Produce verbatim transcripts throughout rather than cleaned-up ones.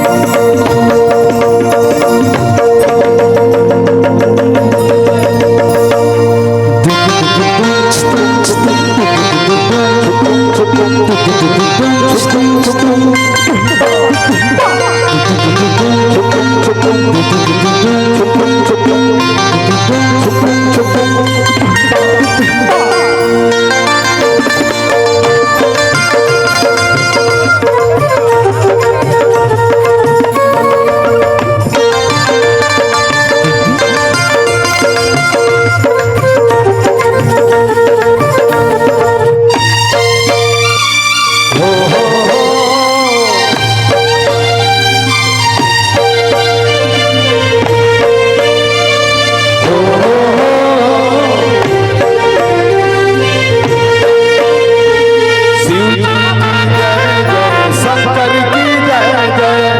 शिव जी की जय जय, शंकर की जय जय।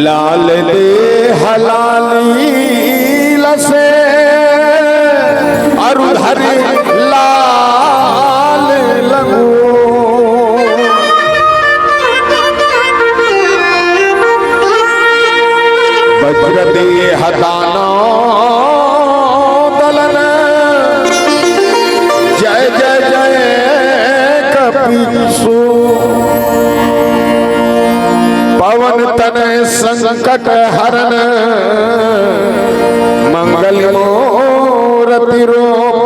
लाल देह लाल लीला से अरु धरि लाल लगो। वज्र देह दानव दलन जय जय जय कपीसु। पवन तनय संकट हरन मंगल मूरति रूप।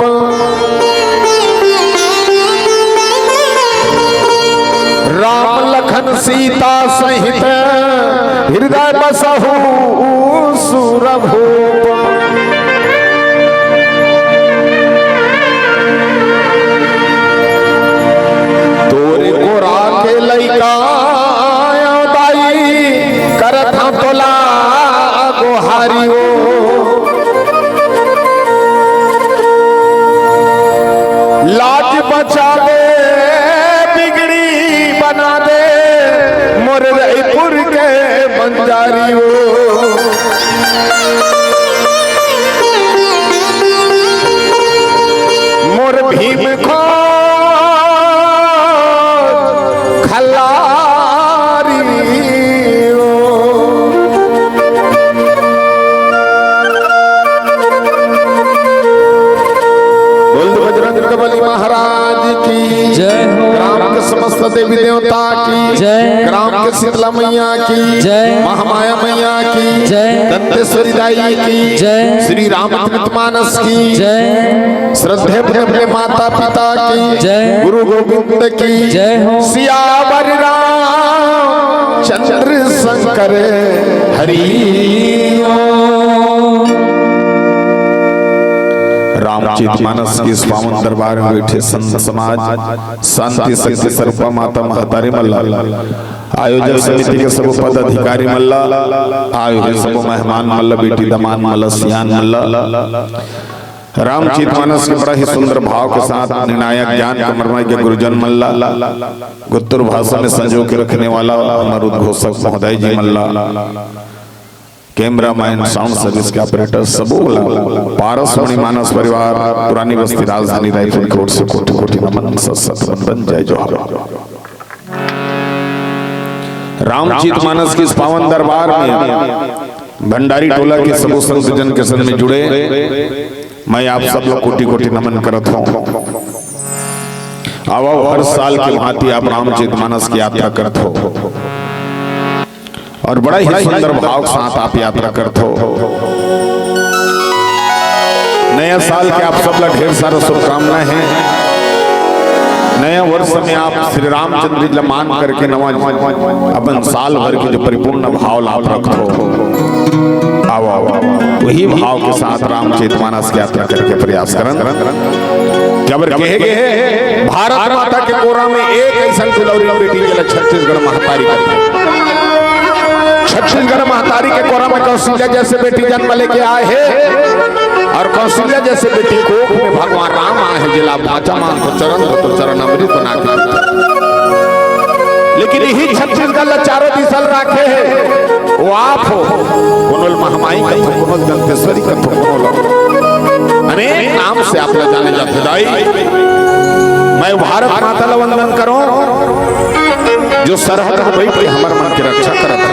राम लखन सीता सहित हृदय बसहु सुरभूप। तोरे गोरा के लइका आयो दाई, करत हँव तोला गोहारी ओ। लाज बचावे बिग समस्त देवी देवता की जय। ग्राम के शीतला मैया की जय। महामाया मैया की जय। दंतेश्वरी दाई की जय। श्री रामचरित मानस की जय। श्रद्धे अपने अपने माता पिता की जय। गुरु गोविंद की जय हो। सियावर रामचंद्र शंकर हरि ओम। रामचरित मानस के इस पावन दरबार में बैठे संत समाज, शांति शक्ति स्वरूपा माता महतारी मन ला, आयोजक समिति के सबो पदाधिकारी मन ला, आए हुए सबो मेहमान मन ला, बेटी दमांद मन ला, सियान मन ला, रामचरित मानस के बड़ा ही सुंदर भाव के साथ निर्णायक ज्ञान के मरमाई के गुरुजन मन ला, गुत्तुर भाषा में संजो के रखने वाला हमारे उद्घोषक महोदय जी मन ला, कैमरामैन, साउंड सर्विस के ऑपरेटर, सबो ला पारस मणि मानस परिवार, पुरानी बस्ती, राजधानी रायपुर की ओर से कोटि कोटि नमन, सत सत वंदन, जय जोहार। रामचरित मानस के इस पावन दरबार में भंडारी टोला के सबो संत जन के संग में जुड़े मैं आप सब लोग कोटि कोटि नमन करत हूँ। आओ, आओ, हर साल के भांति आप रामचरित मानस की यात्रा करत हो और बड़ा ही सुंदर भाव के साथ आप यात्रा करत हो। नया साल के आप सब ला ढेर सारा शुभकामनाएं हैं। नया वर्ष में आप श्री रामचंद्र जी ला मान करके नवा अपन साल भर के जो परिपूर्ण भाव ला आप रखत हो, आओ, आओ, वही भाव के साथ रामचरित मानस की यात्रा करके प्रयास करन। काबर कहे गे हे, भारत माता के कोरा में एक अइसन दुलौरी बेटी जेला छत्तीसगढ़ महतारी कथे। छत्तीसगढ़ महतारी के कोरा में कौशल्या जैसे बेटी जन्म लेके आए हे और कौशल्या जैसे बेटी कोख में भगवान राम आए हे, जेला बाचा मानथो, चरण धरथो, चरण अमृत बना के पीथो। लेकिन यही छत्तीसगढ़ ला चारों दिशा ल राखे हे, वो आप हो, कोनो ल महामाई कथो, कोनो ल दंतेश्वरी कथो, कोनो ल अनेक नाम से आप ला जाने जाथे। दाई, मैं भारत माता ला वंदन करों, जो सरहद में बैठ के हमर मन के रक्षा करत हे।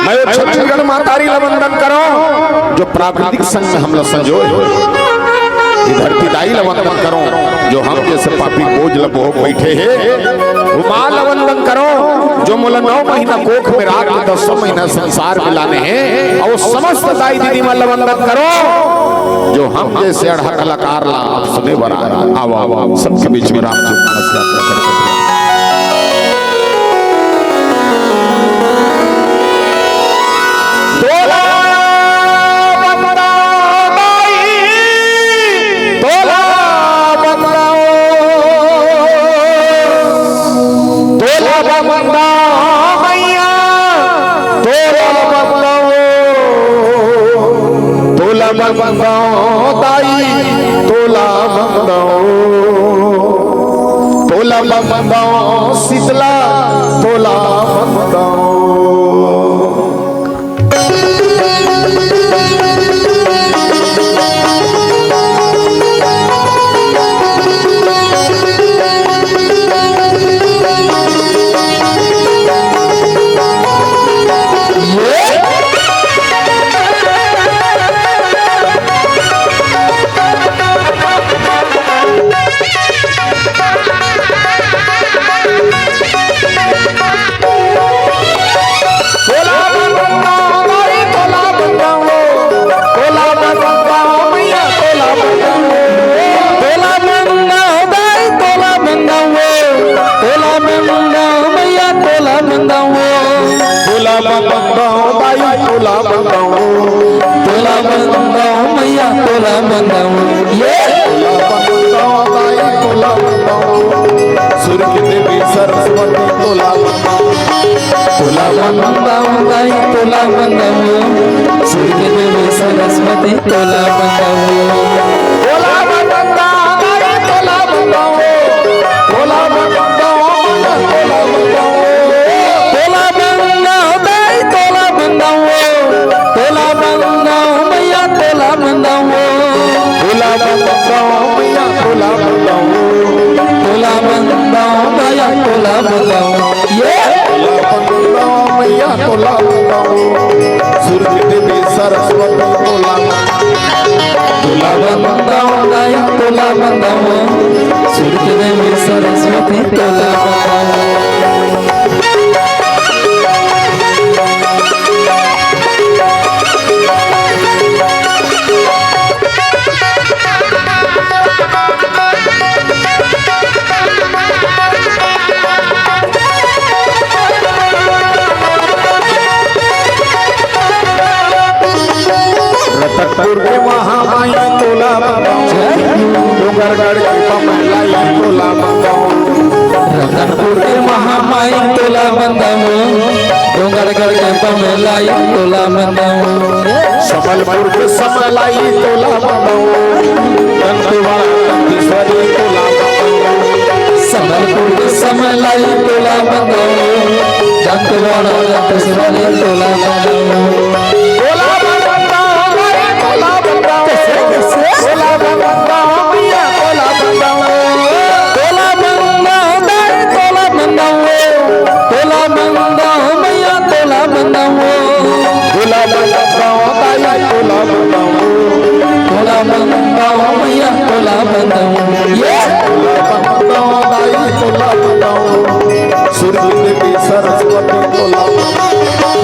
मैं छत्तीसगढ़ महतारी ला वंदन करों, जो प्राकृतिक संग में हमला संजोए हे। ये धरती दाई ला वंदन करों, जो हम जैसे पापी बोझ ला बोह बैठे हे। वो माँ ला वंदन करों, जो मोला नौ महीना कोख में राख के दसों महीना संसार में लाने हे। और समस्त दाई दीदी मन ला वंदन करों, जो हम जैसे अड़हा कलाकार ला आप सुने बर आए। आओ, आओ, आओ, सबके बीच में रामचरित मानस यात्रा करके तोला बंदा माई, तोला बंदा ओ, तोला बंदा मैया, तोला बंदा ओ, तोला बंदा दाई, तोला बंदा ओ। तोला बंदाओ शीतला, तोला बंदाओ। तोला बंदाओ दाई, तोला बंदाओ। तोला बंदाओ मैया, तोला बंदाओ। ये तोला बंदाओ दाई, तोला बंदाओ। सुर के देवी सरस्वती, तोला बंदाओ। तोला बंदाओ दाई, तोला बंदाओ। सुर के देवी सरस्वती, तोला बंदाओ। तोला बंदाओ दाई, तोला बंदाओ। तोला बंदाओ, तोला बंदाओ। तोला बंदाओ दाई, तोला बंदाओ। तोला बंदाओ मैया, तोला बंदाओ। तोला बंदाओ मैया, तोला बंदाओ। तोला बंदाओ मैया, तोला बंदाओ। ये तोला बंदाओ मैया, तोला बंदाओ। सुर के देवी सरस्वती, तोला बंदाओ। तोला बंदाओ दाई, तोला बंदाओ। सुर के तोला बंदावों। रतनपुर के महामाई तोला बंदावों, डोंगरगढ़ के बमलाई तोला बंदावों। रतनपुर के महामाई तोला बंदावों, डोंगरगढ़ के बमलाई तोला बंदावों। संबलपुर के समलाई तोला बंदावों, दंतेवाड़ा दंतेश्वरी तोला बंदावों। संबलपुर के समलाई तोला बंदावों, दंतेवाड़ा दंतेश्वरी तोला बंदावों। तोला बंदावों, तोला बंदावों। कैसे, कैसे? तोला बंदावों, मैया तोला बंदावों। तोला बंदावों, दाई तोला बंदावों। तोला बंदावों, मैया तोला बंदावों। तोला बंदावों, दाई तोला बंदावों। तोला बंदावों, मैया तोला बंदावों। ये। तोला बंदावों, दाई तोला बंदावों। सूरज देवी सरस्वती तोला।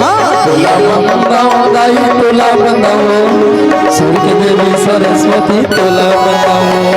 हाँ। तोला बंदावों, दाई तोला बंदावों। सूरज देवी सरस्वती तोला बंदावों।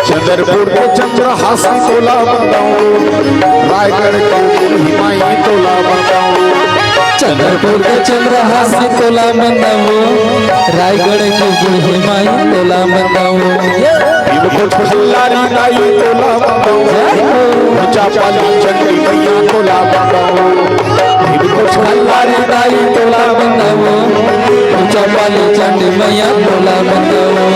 चंद्रपुर के चंद्रहासी तोला बंदावों, रायगढ़ के बूढ़ी माई तोला बंदावों। चंद्रपुर के चंद्रहासी तोला बंदावों, रायगढ़ के बूढ़ी माई तोला बंदावों। भीमकोट खल्लारी दाई तोला बंदावों, जय हो। ऊंचा पाली चंडी मैया तोला बंदावों। भीमकोट खल्लारी दाई तोला बंदावों, ऊंचा पाली चंडी मैया तोला बंदावों।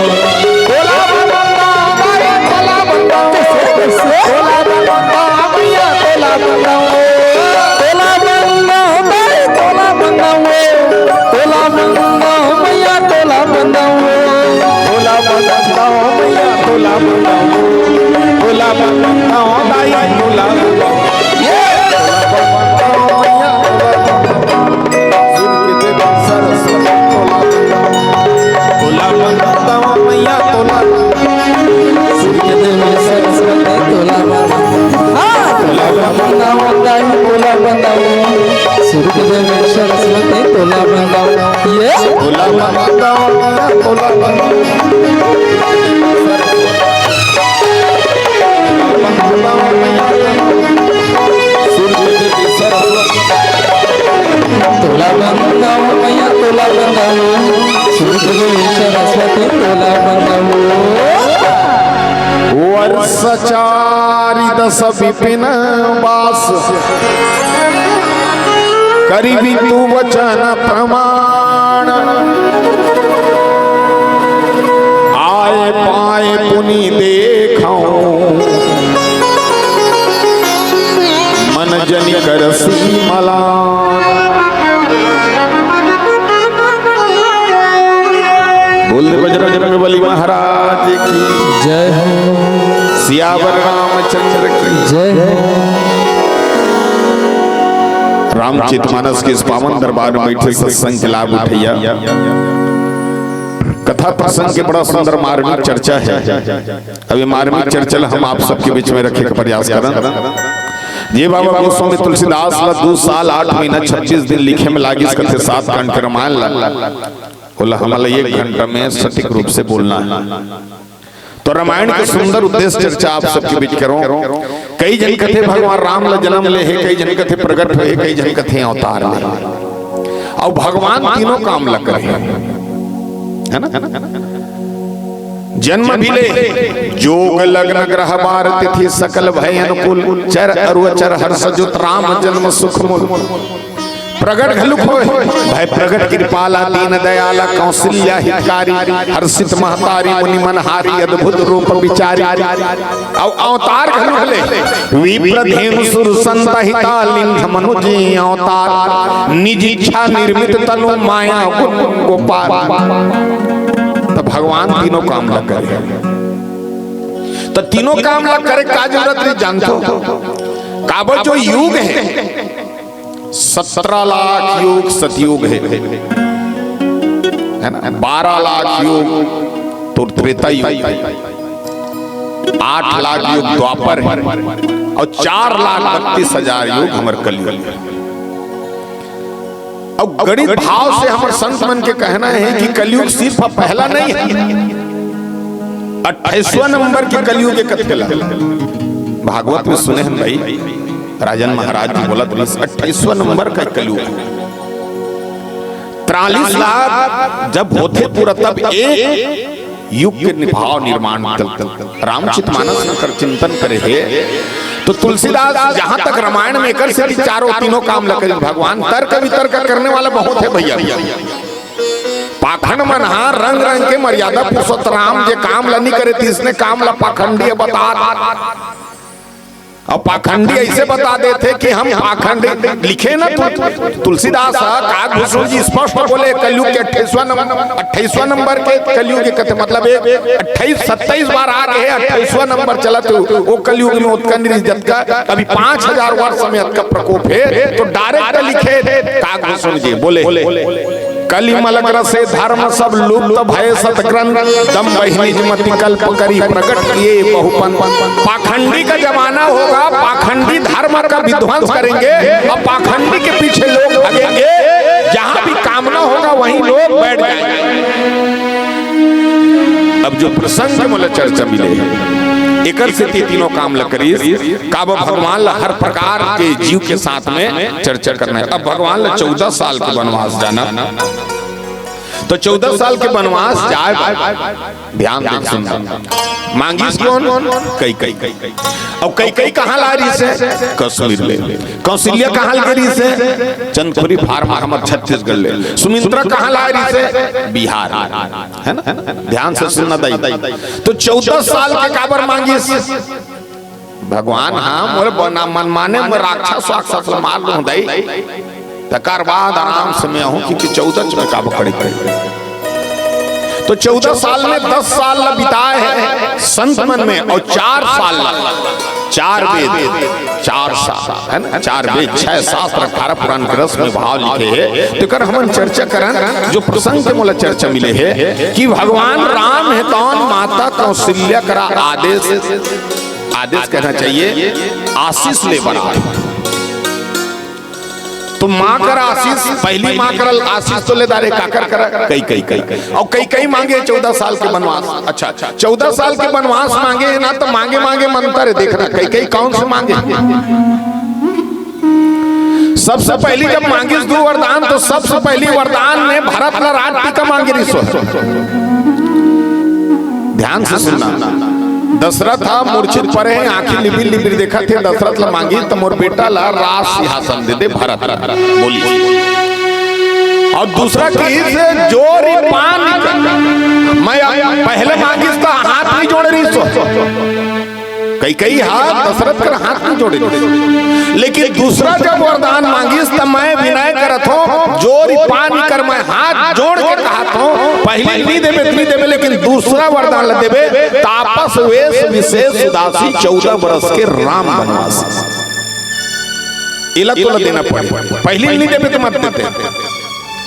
तोला बंदावों, दाई तोला बंदावों। कैसे, कैसे? तोला बंदावों, मैया तोला बंदावों। तोला बंदावों, दाई तोला बंदावों। तोला बंदावों, मैया तोला बंदावों। तोला बंदावों, मैया तोला बंदावों। तोला बंदावों, दाई तोला बंदावों। ये तोला बंदावों, मैया तोला बंदावों। सुर के देवी सरस्वती तोला बंदावों। तोला बंदावों, मैया तोला। सुर के देवी सरस्वती तोला बंदावों। हाँ। तोला बंदावों, दाई तोला बंदावों। सुर के देवी सरस्वती तोला बंदावों। ये। तोला बंदावों, मैया तोला बंदावों। तोला बंदावों मैया, तोला बंदावों, सुर के देवी सरस्वती तोला बंदावों। वर्ष चारि दस विपिन बास, करी बिंदु वचन प्रमाण। आए पाए पुनि देखौं, मन जनि करसि मलान। बोल दे बजरंग बली महाराज की जय हो। सियावर रामचंद्र की जय हो। रामचरित मानस के इस पावन दरबार में बैठे सत्संग के लाभ उठैया। कथा प्रसंग के बड़ा सुंदर मार्मिक चर्चा है। अब ये मार्मिक चर्चा ला हम आप सबके बीच में रखे के प्रयास करन। ये बाबा गोस्वामी तुलसीदास ला दू साल आठ महीना छब्बीस दिन लिखे में लागिस कथे सात कांड के रामायण ला। ओला हमला एक घंटा में सटीक रूप से बोलना है। तो रामायण के सुंदर उद्देश्य चर्चा आप सबके बीच करों। कई जन कथे भगवान राम ला जन्म ले हे, कई जन कथे प्रगट होए, कई जन कथे अवतार ले। अउ भगवान तीनों काम ला करे, है ना? जन्म भी ले, जोग लग्न ग्रह बार तिथि सकल भय अनुकूल, चर अरु अचर हर्ष जोत राम जन्म सुख मूल। प्रगट घलुक होय, भय प्रगट कृपाला दीन दयाला कौशल्या हितकारी, हर्षित महतारी मुनि मनहारी अद्भुत रूप विचारी। अउ अवतार घलुक हले, विप्र धेनु सुर संत हिता लिंग मनु जी अवतार, निज इच्छा निर्मित तनु माया गुण गोपाल। त भगवान तीनों काम ला करे। त तीनों काम ला करे का जरूरत रहिस जानथो? काबर जो युग हे, सत्रह लाख युग सतयुग हे, है ना? बारह लाख युग तो त्रेता युग, आठ लाख युग द्वापर हे, अउ चार लाख बत्तीस हजार युग हमर कलयुग हे। अउ गणित भाव से हमर संत मन के कहना हे कि कलयुग सिर्फ पहला नहीं हे, अट्ठाईसवाँ नंबर के कलयुग के कथे ला। भागवत में सुने हन भाई, राजन महाराज जी बोलत रहिस, अट्ठाईसवाँ नंबर का कलयुग। तिरालीस लाख जब होथे पूरा, तब एक युग के निभाव निर्माण चलथे। रामचरित मानस में कर चिंतन करे हे, तो तुलसीदास जहां तक रामायण में एकर से चारों तीनों काम ल करिस भगवान। तर्क वितर्क करने वाला बहुत हे भैया। पाखंड मन हा रंग रंग के, मर्यादा पुरुषोत्तम राम जे काम ल नी करे, तिसने काम ल पाखंडी बता। अउ पाखंडी अइसे बता देथे कि हम पाखंडी लिखे ना, तु-, तुलसीदास ह, काकभूषण जी स्पष्ट बोले, कलयुग के अट्ठाईसवाँ नंबर, अट्ठाईसवाँ नंबर के कलयुग के कथे, मतलब एक अट्ठाईस, सत्ताईस बार आ गे हे, अट्ठाईसवाँ नंबर चलत हे, वो कलयुग में ओतका नइ रहिस जतका, अभी पाँच हजार वर्ष में अतका प्रकोप हे, तो direct लिखे काकभूषण जी बोले। कलि मल ग्रसे धर्म सब लुप्त भए सत ग्रंथ, दंभ ही निज मति कल्प करि प्रगट किए बहुपंथ। पाखंडी का जमाना होगा, पाखंडी धर्म का विध्वंस करेंगे, अब पाखंडी के पीछे लोग भागेंगे, जहां भी कामना होगा वहीं लोग बैठ जाएंगे। अब जो प्रसंग के मोला चर्चा मिले हे, एकर सेती तीनों काम ल करिस, काबर भगवान ल हर प्रकार के जीव के साथ में चर्चा करना हे। अब भगवान ल चौदह साल के बनवास जाना, तो चौदह साल के बनवास जाए, ध्यान दे सुन। मांगिस कोन? कैकई। अउ कैकई कहाँ ला रिहिस हे? कश्मीर ले। कौशल्या कहाँ ले रिहिस हे? चंदखुरी फार्मा हमर छत्तीसगढ़ ले। सुमित्रा कहाँ ला रिहिस हे? बिहार। है ना? ध्यान से सुनना दाई। तो चौदह साल के काबर मांगिस? भगवान, हाँ, मोर बना मन माने, मोर राक्षस वाक्षस ल मार लूं दाई, तकर बाद आराम से मैं आहूं, क्योंकि चौदह में काबर खड़े खड़े। तो चौदह साल में दस साल ला बिताए हे संत मन में, अउ चार साल ला, चार वेद, चार सा-, है ना, चार वेद, छह शास्त्र, अठारह पुराण के रस में भाव लिखे हे। तेकर हमन चर्चा करन, जो प्रसंग के मोला चर्चा मिले हे कि भगवान राम हे तौन माता कौशल्या करा आदेश, आदेश कहना चाहिए, आशीष ले बर आए। तो माँ कर आशीष, पहली माँ कर आशीष तो ले डारे, काकर करा? कैकई, कैकई। अउ कैकई मांगे चौदह साल के बनवास। अच्छा, अच्छा, चौदह साल के बनवास मांगे हे ना, तो मांगे मांगे मंतर हे, देखना कैकई कौन से मांगे। सबसे पहली जब मांगिस दू वरदान, तो सबसे पहली वरदान में भरत ला राज टीका मांगे रिहिस। ध्यान से सुनना, दशरथ हा मूर्छित परे हे, आंखी लिबिर लिबिर देखत हे, दशरथ ला मांगिस, त मोर बेटा ला राज सिंहासन दे दे भरत ला। बोलिस। अउ दूसरा कहिस, जोरि पान, मैं अब पहले मांगिस त हाथ नइ जोड़े रिहिस। कैकई हा दशरथ कर हाथ नइ जोड़े रिहिस। लेकिन दूसरा जब वरदान मांगिस, त मैं विनय करत हों, जोरि पान कर मैं हाथ जोड़ के कहत हों, पहली नइ देबे, नइ देबे, लेकिन दूसरा वरदान ला देबे, तापस वेश विशेष उदासी, चौदह बरस के राम बनवास। एला तोला देना पड़े, पहली नइ देबे त मत देते।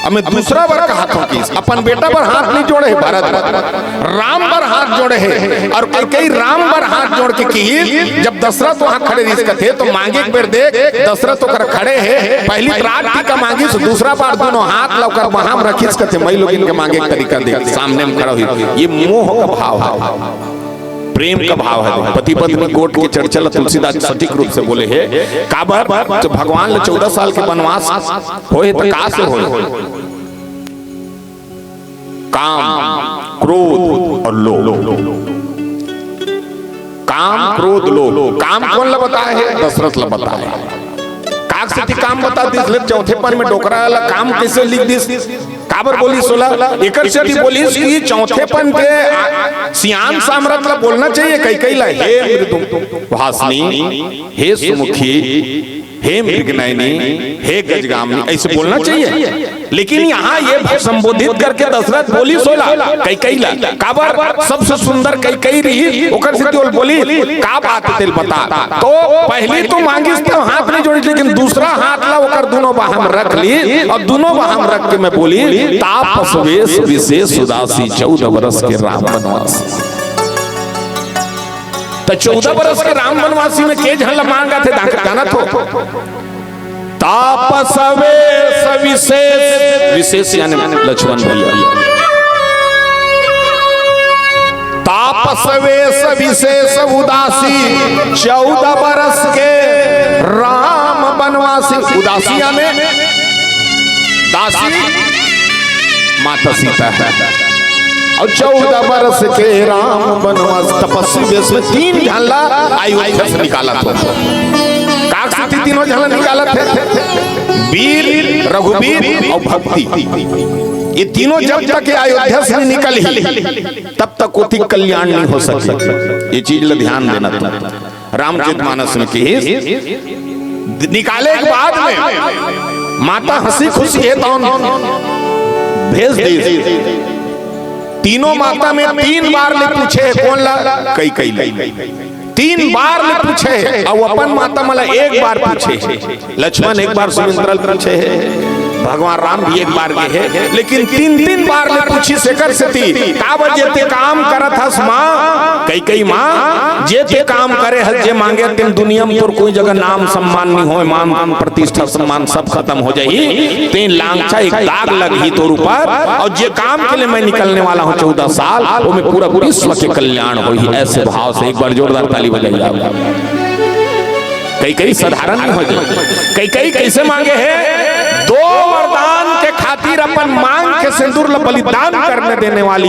अब मैं दूसरा बर कहत हों कि अपन बेटा बर हाथ नइ जोड़े हे भरत, राम बर हाथ जोड़े हे। अउ कैकई राम बर हाथ जोड़ के कहिस, जब दशरथ वहां खड़े रिहिस कथे, तो मांगे एक बेर देख, दशरथ ओकर खड़े हे, पहली त राज टीका मांगिस, दूसरा बार दूनों हाथ ला ओकर बाहां में रखिस कथे, मइलोगिन के मांगे के तरीका देख, सामने में खड़ा होइस। ये मोह का भाव हे। प्रेम का भाव हे। पति पत्नी गोठ के चर्चा ला तुलसीदास सटीक रूप से बोले हे। काबर? जब भगवान ला चौदह साल के बनवास होय त का से होय? काम, क्रोध अउ लोभ। काम, क्रोध, लोभ। काम कोन ला बताए हे? दशरथ ला बताए हे। काक सेती काम बता दिस ले, चौथेपन में डोकरा ला काम कैसे लिख दिस? काबर बोलिस ओला? एकर सेती बोलिस कि चौथेपन के आ, सियान सामरथ ला बोलना चाहिए, कैकई ला, "हे मृदु भाषिनी, हे सुमुखी, हे मृगनयनी, हे गजगामिनी", ऐसे बोलना चाहिए। लेकिन यहाँ ये संबोधित करके दशरथ बोलिस ओला, कैकई ला, काबर सबसे सुंदर कैकई रही, ओकर सेती ओला बोलिस, "का बात तेला बता।" तो पहली तो मांगिस तो हाथ नहीं जोड़िस, लेकिन दूसरा हाथ ला ओकर दोनों बाह में रख लिस अउ दोनों बाह में रख के मैं बोलिस, "तापस वेश विशेष उदासी, चौदह बरस के राम बनवासी।" त चौदह बरस के राम बनवासी में के झन ला मांगथे, दांकर जानत हो? तापस वेश विशेष, विशेष यानी लक्ष्मण भैया। तापस वेश विशेष उदासी, चौदह बरस के राम बनवासी। उदासी यानी दासी माता सीता हे, अउ चौदह बरस के राम बनवास, तपस्वी वेश में तीन झन ला अयोध्या से निकालत हे। काक सेती तीनों झन ला निकालत हे? वीर, रघुवीर अउ भक्ति। ये तीनों जब तक ये अयोध्या से नहीं निकलही, तब तक कोई कल्याण नहीं हो सके। ये चीज ला ध्यान देना तुम। रामचरित मानस में किहिस, निकाले के बाद में माता हंसी खुशी हे तौन भेज दिस। तीनों माता में तीन बार ले पूछे हे, कोन ला? कैकई ला। तीन बार ले पूछे हे, अउ अपन माता मन ला एक बार पूछे हे। लक्ष्मण एक बार सुमित्रा ल पूछे हे, भगवान राम भी एक बार गे हे, लेकिन तीन तीन बार ले पूछिस एकर सेती, "काबर जे तें काम करत हस माँ, कैकई माँ, जे तें काम करे हस, जे मांगे तेन दुनिया में तोर कोई जगह नाम सम्मान नहीं होय, मान प्रतिष्ठा सम्मान सब खत्म हो जाही, तेन लांछा एक दाग लगही तोर ऊपर, अउ जे काम के लिए मैं निकलने वाला हूँ चौदह साल, वो में पूरा विश्व के कल्याण होही।" ऐसे भाव से एक बार जोरदार ताली बजाइए आप। कैकई साधारण नहीं हो जाए। कैकई कैसे मांगे हे? दो वरदान के खातिर अपन मांग के सिंदूर ला बलिदान करने देने वाली।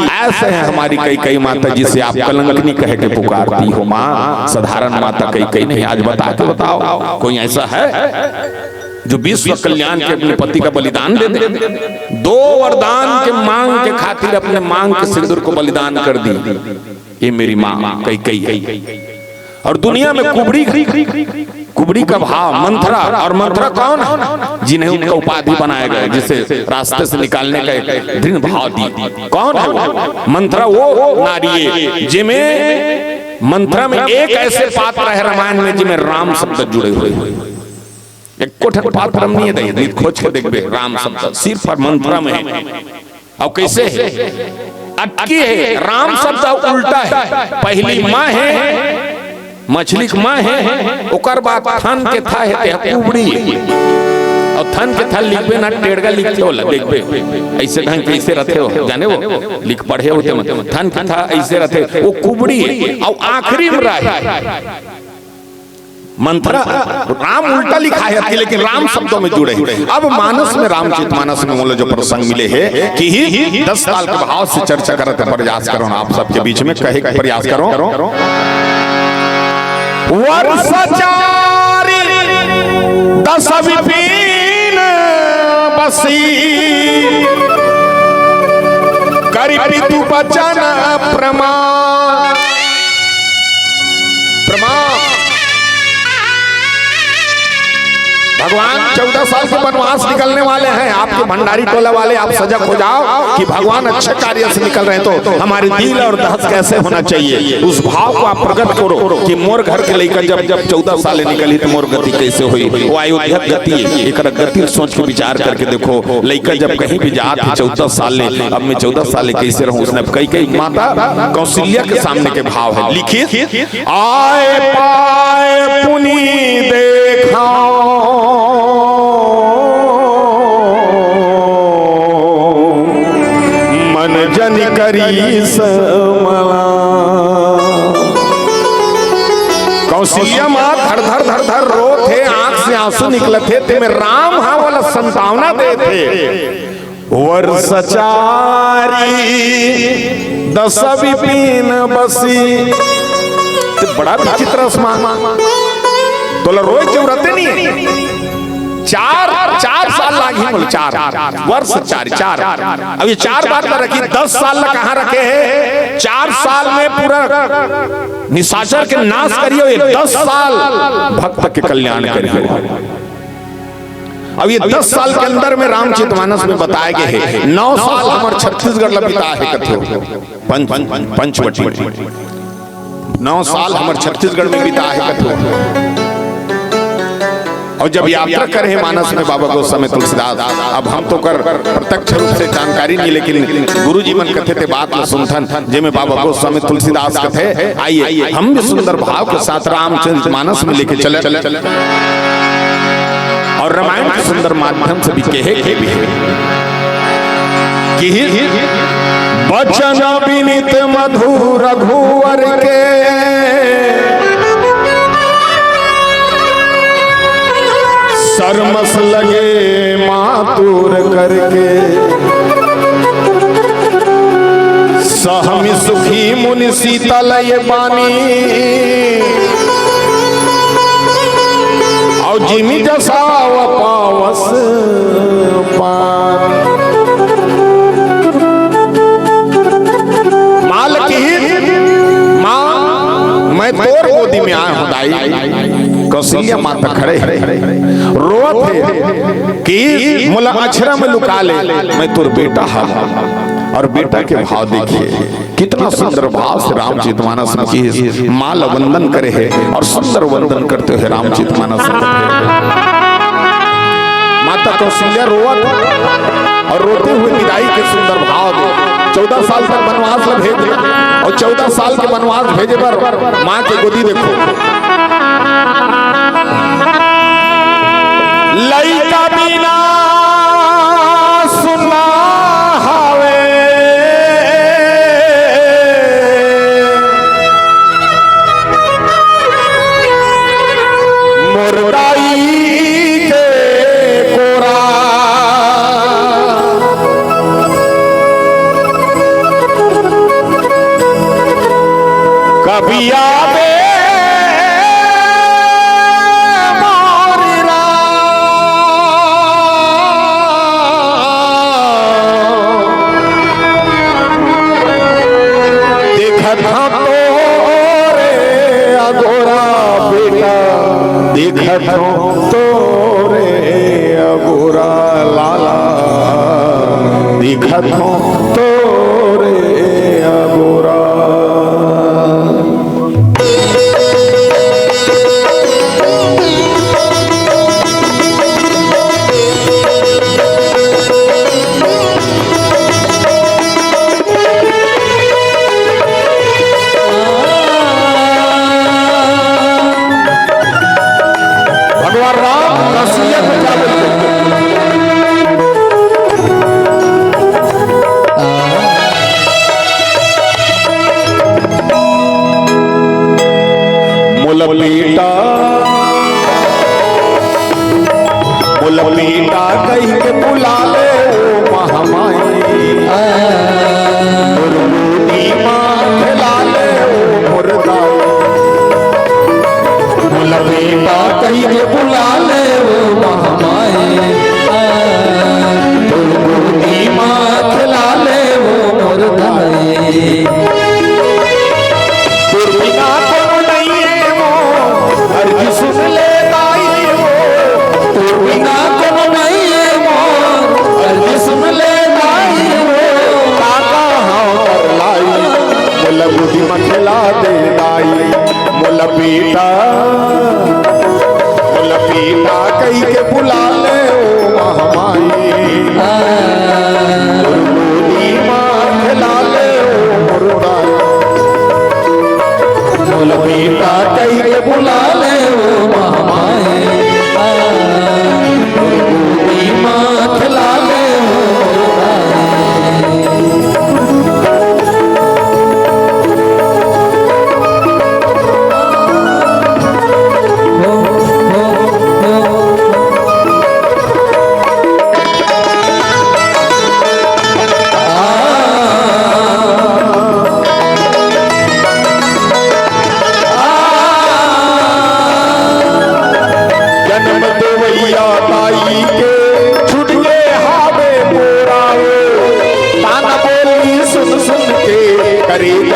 ऐसे है हमारी कैकई माता, जिसे आप कलंकिनी कह के पुकारती हो माँ। साधारण माता कैकई नहीं, आज बता के बताओ, कोई ऐसा है जो विश्व कल्याण के अपने पति का बलिदान दे दे? दो वरदान के मांग के खातिर अपने मांग के सिंदूर को बलिदान कर दी ये मेरी माँ कैकई है। और दुनिया में कुबड़ी, कुबड़ी का भाव मंथरा, और मंथरा कौन है? जिन्हें उनका उपाधि बनाया गया, जिसे रास्ते से निकालने का एक दृढ़ भाव दी। कौन है वो मंथरा? वो नारी है जिमें, मंथरा में एक ऐसे पात्र है रामायण में जिमें राम शब्द जुड़े हुए हैं। एको ठन पात्र में नहीं है, नहीं खोज के देखबे, राम शब्द सिर्फ और मंथरा में है। अब कैसे है? अटकी है, राम शब्द उल्टा है। पहली माँ है, मछली के माँ है, ओकर बाद थन के था है, ते कुबड़ी है। और थन के था लिखबे ना, टेड़गा लिखथे ओला, देखबे, ऐसे ढंग के ऐसे रथे हो, जाने वो लिख पढ़े होते मत। थन के था ऐसे रथे, वो कुबड़ी है। और आखिरी में रहे मंथरा, राम उल्टा लिखा है अभी, लेकिन राम शब्दों में जुड़े हैं। अब मानस में, रामचरित मानस में मोला जो प्रसंग मिले हे कि ही दस साल के भाव से चर्चा करत प्रयास करो ना, आप सबके बीच में कहे के प्रयास करो। वर्ष चारि दस विपिन बसी, करि पितु बचन प्रमाण। प्रमाण। भगवान चौदह साल के वनवास निकलने वाले हैं। आपके भंडारी टोला वाले, आप सजग हो जाओ कि भगवान अच्छे कार्य से निकल रहे हैं, तो हमारे दिल और दहज कैसे होना चाहिए, उस भाव को आप प्रकट करो कि मोर घर के लइका जब, जब चौदह साल निकली तो मोर गति कैसे हुई, वो अयोध्या गति है। एक गति सोच के विचार करके देखो, लइका जब कहीं भी जात है चौदह साल ले, अब मैं चौदह साल ले कैसे रहूं? उसने कैकई माता कौशल्या के सामने के भाव है, लिखित, आए पाए पुनि देखा, मन जनि करी समला। कौशल्या माँ धर धर धर धर रोत हे, आंख से आंसू निकलत हे, तेमे राम हा वाला संतावना देत हे। वर्ष चारि दस विपिन बसी। ते बड़ा विचित्र आसमान। तोला रोए जरूरत नहीं है। चार, चार साल लागही बोले, चार वर्ष, चार, चार। अब ये चार बात ला रखी, दस साल ला कहाँ रखे हे? चार साल में पूरा निशाचर के नाश करियो, ये दस साल भक्त के कल्याण करियो। अब ये दस साल के अंदर में रामचरितमानस में बताए गए हे, नौ साल हमर छत्तीसगढ़ ला बिता हे कथे हो। पंच, पंचवटी। नौ साल हमर छत्तीसगढ़ में बिता हे कथे हो। और जब यात्रा करे हे मानस में बाबा गोस्वामी तुलसीदास, अब हम तो कर प्रत्यक्ष रूप से जानकारी नहीं, लेकिन गुरु जी मन कथे ते बात ला सुनथन, जेमे बाबा गोस्वामी तुलसीदास कथे, आइए हम भी सुंदर भाव के साथ रामचरित मानस में लेके चले, और रामायण के सुंदर माध्यम से भी कहे के भी हे कि बचन विनित मधुर रघुवर के, सरमस लगे मातुर करके। सहमी सुखी मुनि सीतल ये बानी, और जिमि जस अव पावस पानी। माँ ल किहिस, माँ, मैं तोर गोदी में आए हूँ दाई। कौशल्या माता खड़े हे, रोवत हे कि मोला अछरा में लुका ले, मैं तोर बेटा हूँ। और बेटा के भाव देखिए, कितना सुंदर भाव से रामचरित मानस में किहिस, माँ ला वंदन करे हे और सुंदर वंदन करते हुए रामचरित मानस में। माता कौशल्या रोवत और रोते हुए विदाई के सुंदर भाव दे। चौदह साल तक वनवास ला भेजे और चौदह साल के वनवास भेजे बर माँ के गोदी देखो। लइका बिना सुना हवे मोर दाई के कोरा। कभी आवे मोर राम। देखत हँव तोरे अगोरा बेटा, देखत हँव तोरे अगोरा लाला, देखत हँव तोरे अगोरा। भगवान राम रसिया को क्या बोलते हैं? मोला बेटा, मोला बेटा कहि के बुला ले ओ महामाई। मोर गोदी मा खेला ले ओ मोर दाई। मोला बेटा कहि के बुला ले ओ महामाई। मोर गोदी मा खेला ले ओ मोर दाई। तोर बिना कोनो नइये मोर, अरजी सुन ले दाई हो। तोर बिना कोनो नइये मोर,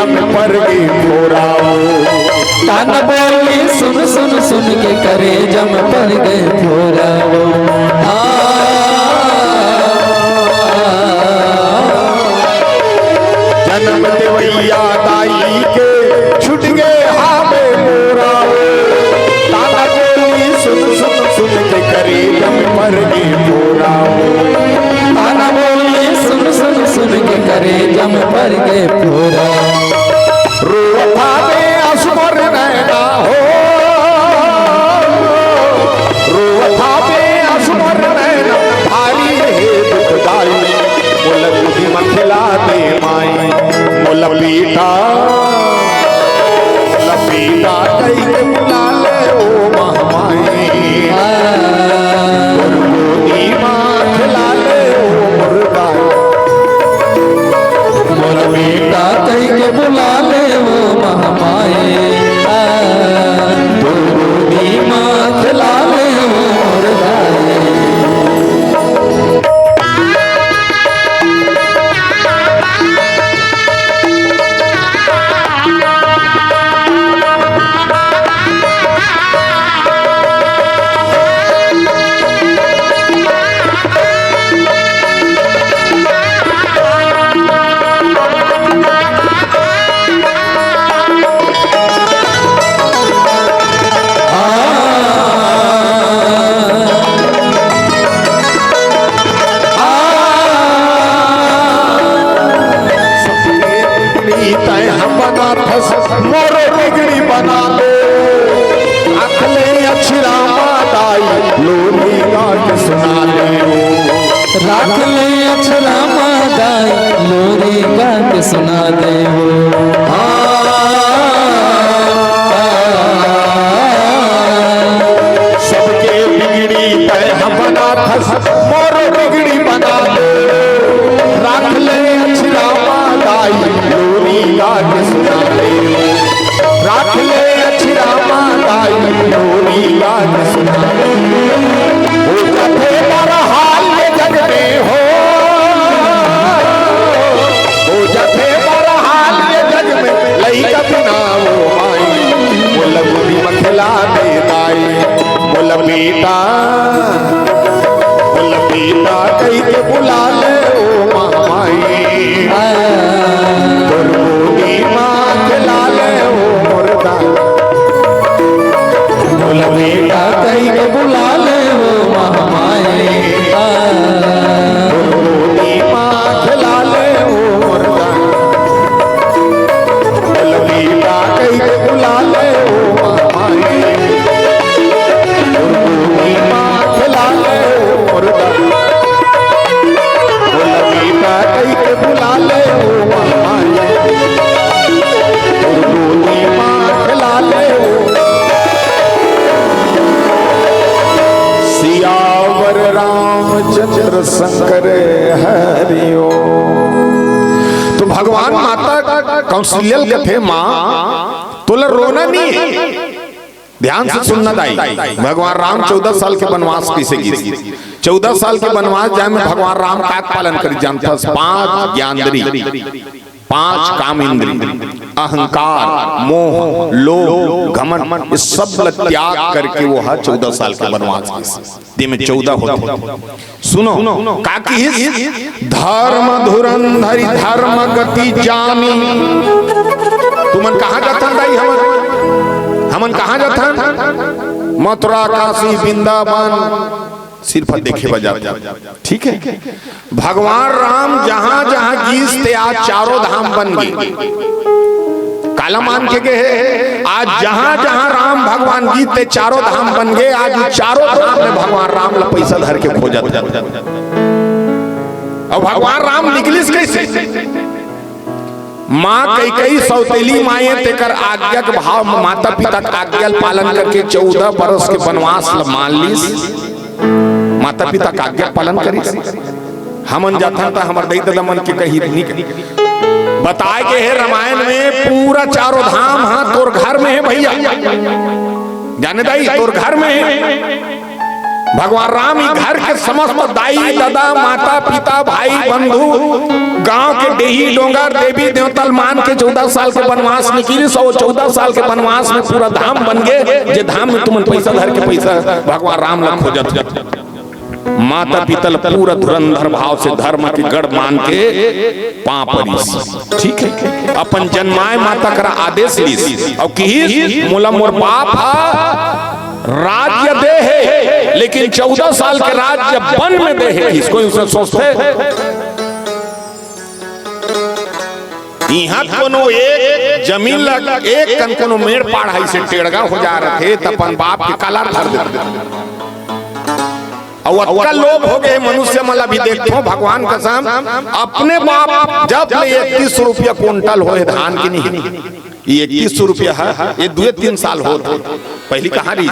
में पर गे फोरा वो। ताना बोली सुन सुन सुन के करेजा में पर गे फोरा वो। आ, जनम देवइया दाई के छूट गे हावे मोरा वो। ताना बोली सुन सुन सुन के करेजा में पर गे फोरा वो। ताना बोली सुन सुन सुन के करेजा में पर गे फोरा। रोवत हावे आंसू मोर नैना हो, रोवत हावे आंसू मोर नैना, भारी हे दुख दाई, मोला गोदी म खेला दे माई, मोला बेटा, मोला बेटा कहि के बुला ले ओ महमाई, मोर गोदी म खेला ले ओ मोर दाई। मोर बेटा कहि के बुला ले ओ महमाई, आ, तोर गोदी म खेला ले ओ मोर दाई। बिगड़ी तैं ह बनाथस, मोरो बिगड़ी बना ले। राख ले अछरा मा दाई, लोरी गा के सुना ले ओ। राख ले अछरा मा दाई, लोरी गा के सुना ले ओ। हाँ, सबके बिगड़ी तैं ह बनाथस, मोरो बिगड़ी बना ले। राख ले अछरा मा दाई, लोरी गा के सुना ले। राख ले अछरा मा दाई, लोरी गा के सुना ले। हो जथे बरहाल ये जग में हो, हो जथे बरहाल ये जग में, लइका बिना ओ माई, मोला गोदी म खेला दे दाई। मोला बेटा, मोला बेटा कहि के बुला ले ओ महमाई। तोर गोदी म खेला ले ओ मोर दाई। मोला बेटा कहि के बुला ले ओ महमाई। तोर गोदी म खेला ले ओ मोर दाई। ललगीता कहि के बुला ले ओ महमाई। गुरगुरी माँ खिला ले ओ मुर्गा। ललगीता कहि के बुला ले ओ महमाई। गुरगुरी माँ खिला ले ओ। सियावर रामचंद्र शंकर हरि ओम। तो भगवान माता कौशल्या ल कथे, माँ, तोला रोना नहीं है। ध्यान से सुनना दाई, भगवान राम चौदह साल के वनवास कैसे गिस। चौदह साल के वनवास जाए में भगवान राम का पालन करिस जानथस? पांच ज्ञानेंद्री, पांच काम इंद्री, अहंकार, मोह, लोभ, घमंड, ये सब ल त्याग करके वो ह चौदह साल के वनवास गिस। दे में चौदह होथे। सुनो, का किहिस? धर्म धुरंधरी धर्म गति जानी। तुमन कहाँ जाथन दाई? हमन, हमन कहाँ जाथन? मथुरा, काशी, वृंदावन, सिर्फ देखे बर जाथन। ठीक है, भगवान राम जहाँ जहाँ गिस ते आज चारों धाम बन गे। काला मान के गे हे, आज जहाँ जहाँ राम भगवान गिस ते चारों धाम बन गे। आज उ चारों धाम में भगवान राम ला पैसा धर के खोजत हे। अउ भगवान राम निकलिस कैसे? माँ कैकई सौतेली माँ ए, तेकर आज्ञा के भाव में माता पिता के आज्ञा ल पालन करके चौदह बरस के वनवास ल मान लिस। माता पिता के आज्ञा पालन करिस। हमन जाथन त हमर दई ददा मन के कही नहीं। बताए गे हे रामायण में, पूरा चारों धाम ह तोर घर में हे भैया। जाने दाई, तोर घर में हे। भगवान राम ही घर के समस्त दाई, ददा, माता, पिता, भाई, बंधु, गांव के डेही, डोंगर, देवी, देवता ल मान के चौदह साल के बनवास निकलिस। अउ चौदह साल के बनवास में पूरा धाम बन गे, जे धाम में तुमन पैसा धर के पैसा भगवान राम ला खोजत। माता पिता ल पूरा धुरंधर भाव से धर्म के गढ़ मान के पांव परिस। ठीक है, अपन जनमाय माता करा आदेश लिस अउ किहिस, "मोला मोर बाप ह राज्य दे हे, लेकिन चौदह साल के राज्य वन में दे हे।" इसको यूं सोचते, इहां कोनो एक जमीन ल एक कन कोनो मेड़ पाड़ ह अइसे टेड़गा हो जा रथे, त अपन बाप के कलार धर देथे। अउ अतका लोभ हो गे मनुष्य मन ला भी देखथो, भगवान कसम, अपने बाप जब ले इकतीस सौ रुपया कुंटल होए धान के नहीं, ये इकतीस सौ रुपया है, ये दुए तीन साल होत। पहली कहाँ रही?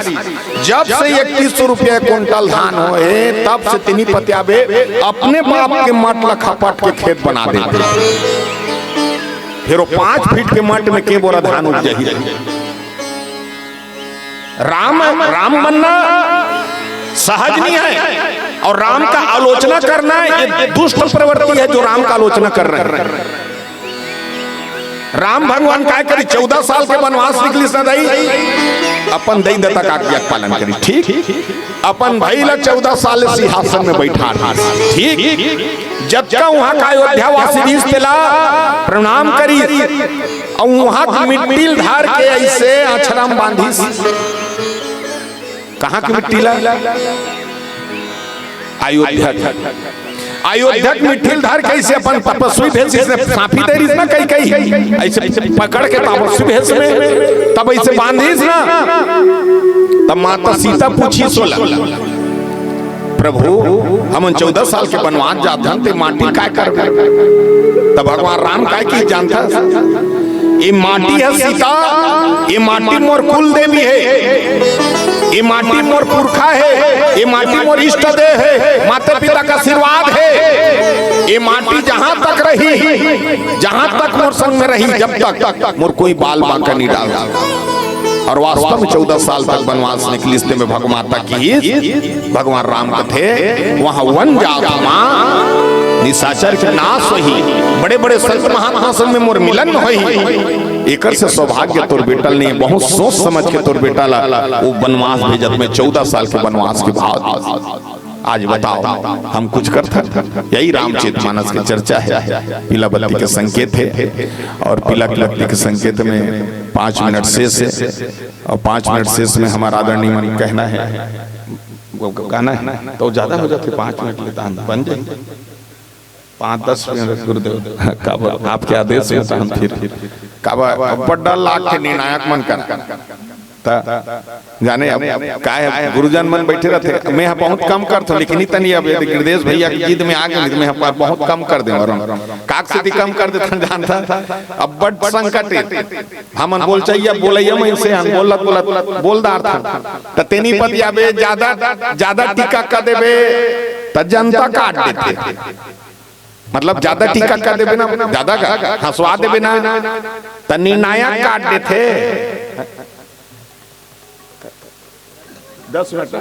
जब से इकतीस सौ रुपया कुंटल धान होए, तब से तिनी पतियाबे अपने बाप के मट ला खपट के खेत बना दे। फिर वो पांच फीट के मट में के बोरा धान उग जाही? राम, राम बनना सहज नहीं है, और राम का आलोचना करना ये दुष्ट प्रवृत्ति है, जो राम का आलोचना कर रहे हैं। राम भगवान काय करी, चौदह साल के बनवास निकलिस ना दाई, अपन दई ददा का आज्ञा के पालन करी। ठीक, अपन भाई ला चौदह साल सिंहासन में बैठा रहिस। ठीक, जतका उहां का अयोध्या वासी रहिस तेला प्रणाम करी, अउ उहां के मिट्टी ल धर के अइसे अछरा म बांधिस। कहां के मिट्टी ला? अयोध्या के। अयोध्या के मिट्टी ल धर के अइसे अपन तपस्वी भेष, इसने सांफी दे रहिस ना, कई कई अइसे पकड़ के तपस्वी भेष में, तब अइसे बांधिस ना, तब माता सीता पूछिस ओला, "प्रभु, हमन चौदह साल के बनवास जात हन, ते माटी काय करबे?" तब भगवान राम काय किहिस जानथस? "ये माटी है सीता, ये माटी मोर कुल देवी है, ये माटी मोर पुरखा है, ये माटी मोर इष्ट देव है, माता पिता का आशीर्वाद है। ये माटी जहां तक रही, जहां तक मोर संग में रही, जब तक मोर कोई बाल बांका नहीं डाल।" और वास्तव में चौदह साल तक बनवास निकलिस, तेमे भगमाता किहिस, भगवान राम कथे, "वहां वन जात मां निशाचर के नाश होही, बड़े-बड़े संत महात्मा संग में मोर मिलन होही। एकर से सौभाग्य तोर बेटा ल नहीं।" बहुत सोच समझ के तोर बेटा ला वो बनवास भेजत में चौदह साल के बनवास के भाव। आज बताओ, हम कुछ करथन? यही रामचरित मानस के चर्चा है, पीला बत्ती के संकेत है, और पीला बत्ती के संकेत में पांच मिनट शेष है, और पांच मिनट शेष में हमारा आदरणीय मन कहना है, वो गाना है, तो ज्यादा हो जाथे, पांच मिनट ले त बन जाए, पांच दस मिनट गुरुदेव, काबर आपके आदेश में त हम फिर, काबर बड़ डर लाग के निर्णायक मन कर, त जाने अब काय है, गुरुजन मन बैठे रहते, मैं ह बहुत कम करथों, लेकिन इतनी अब यदि गिरदेश भैया के जिद में आ गए, मैं ह बहुत कम कर दे। और काक से कम कर देथन जानथन, अब बड़ संकट है। हमन बोल चाहिए, बोलैया में से हम बोलत, बोलत, बोल डारथन। त तेनी पतियाबे ज्यादा, ज्यादा टीका कर देबे, त जनता काट देथे। मतलब, ज्यादा टीका कर देबे ना, ज्यादा का हंसवा देबे ना, त निर्णायक काट देथे। दस मिनट।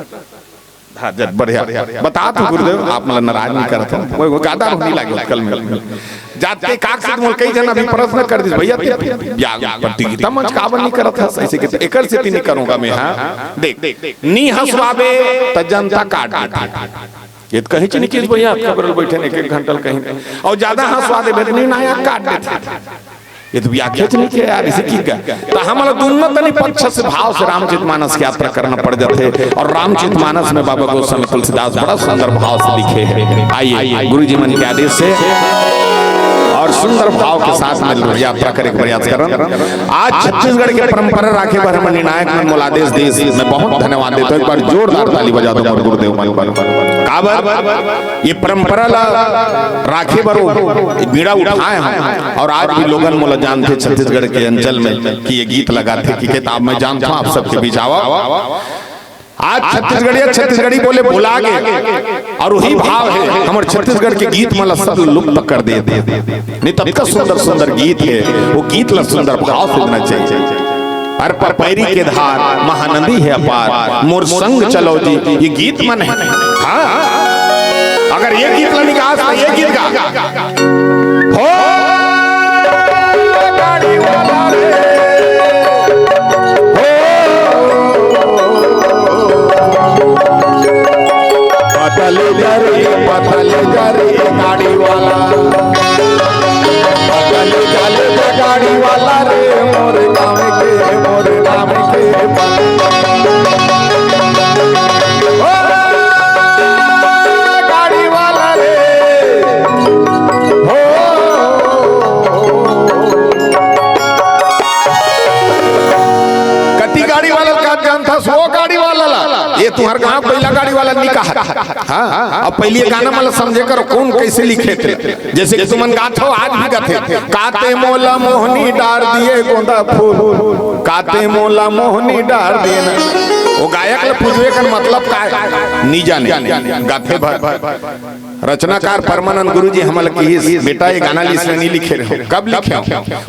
हाँ, जब बढ़िया। बता तू गुरुदेव, आप मतलब नाराज नहीं करत हो। वो, वो ज्यादा नहीं लागे कल में। जाते काक से मोला कई झन अभी प्रश्न कर दिस, "भैया, ते ब्याह प्रतियोगिता मंच काबर नहीं करत हस?" ऐसे के, एकर से नहीं करूंगा मैं, हाँ। देख, नी हंसवाबे त जनता काट देथे। ये तो कहीं च नहीं किस भैया, आप कबर बैठे एक एक घंटा ल कहीं, और ज्यादा हंसवा देबे त निर्णायक काट देथे। ये तो व्याख्या च नहीं किया यार, इसे की का? तो हम लोग दोनों तनी पक्ष से भाव से रामचरित मानस की यात्रा करना पड़ जाते। और रामचरित मानस में बाबा गोस्वामी तुलसीदास बड़ा सुंदर भाव से लिखे हैं। आइए, गुरु जी मन के आदेश से और सुंदर भाव के साथ में यात्रा करे के प्रयास करन। आज छत्तीसगढ़ के परंपरा राखे बर हमर निर्णायक मन मोला आदेश दिस, मैं बहुत धन्यवाद देता हूँ। एक बार जोरदार ताली बजा दो मोर गुरुदेव मन बर। काबर ये परंपरा ला राखे बर वो बीड़ा उठाए हम, और आज भी लोगन मोला जानथे छत्तीसगढ़ के अंचल में कि ये गीत लगाथे कि किताब में जानता हूँ आप सबके बीच आवा। आज छत्तीसगढ़िया छत्तीसगढ़ी बोले भुला गे, और वही भाव है हमर छत्तीसगढ़ के गीत मन ला सब लुप्त कर दे। नहीं तो अतका सुंदर सुंदर गीत है, वो गीत ला सुंदर भाव से देना चाहिए। अरे पपैरी के धार, महानदी हे अपार, मोर संग चलो जी, ये गीत मन हे। हाँ, अगर ये गीत ला निकास, तो ये गीत गा। हो, गाड़ी वाला रे, हो, पतली जरी, पतली जरी गाड़ी वाला। बगल चल जा गाड़ी वाला रे, मोर गाँव के, मोर नाम के। ओ, गाड़ी वाला रे, हो। कति गाड़ी वाला का जानथस? वो गाड़ी वाला ला। ये तुँहर गाँव पहिला गाड़ी वाला नइ कहत। हाँ, अब पहिली ये गाना मन ला समझे करो, कोन कइसे लिखे थे। जइसे कि तुमन गाथव, आज भी गाथे, "काते मोला मोहनी डार दिए गोंदा फूल, काते मोला मोहनी डार दिए ना।" वो गायक ला पूछबे कर मतलब का हे? नइ जाने, गाथे भर। रचनाकार परमानंद गुरु जी हमन ला किहिस, "बेटा, ये गाना ला इसने नइ लिखे रहे हो।" कब लिखे हो?